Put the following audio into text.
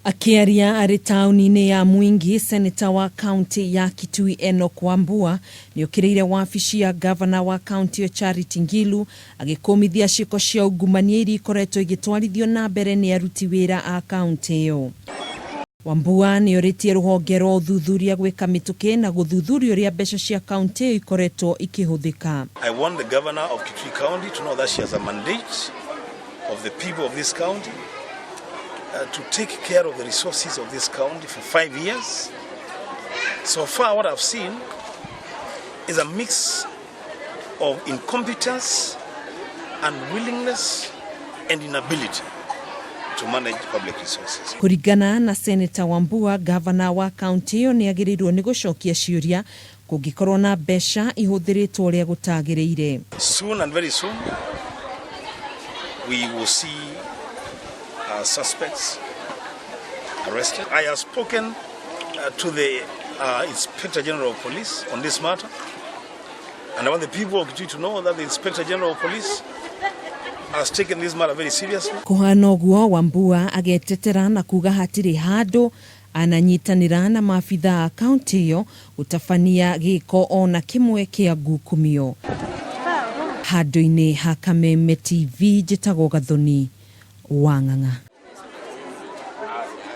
Akĩaria arĩ taũni-inĩ ya Mwingi, Seneta wa kaunti ya Kitui Enock Wambua nĩokĩrĩire wabici ya ngavana wa kaunti ĩyo Charity Ngilu agĩkũmithia ciĩko cia ungumania iria ikoretwo igĩtwarithio na mbere nĩ aruti wĩra a kaunti ĩyo. Wambua nĩorĩtie rũhonge rwa ũthuthuria gwĩka mĩtũkĩ na gũthuthuria ũrĩa mbeca cia kaunti ĩyo ikoretwo ikĩhũthĩka. I want the governor of Kitui County to know that she has a mandate of the people of this county to take care of the resources of this county for 5 years. So far what I've seen is a mix of incompetence, unwillingness and inability to manage public resources. Kũringana na Seneta Wambua, gavana wa kaunti ĩyo nĩ agĩrĩirwo nĩ gũcokia ciũria kũngĩkorwo na mbeca ihũthĩrĩtwo ũrĩa gũtagĩrĩire. Soon and very soon we will see suspects arrested. I have spoken to the Inspector General of Police on this matter, and I want the people of Kitui to know that the Inspector General of Police has taken this matter very seriously. Kũhana ũguo, Wambua agetetera na kuga hatirĩ handũ ananyitanĩra na maabitha a kaunti ĩyo gũtabania gĩko ona kĩmwe kĩa ngukumio. Handũ-inĩ ha Kameme TV, njĩtagwo Gathoni wa Ng'ang'a.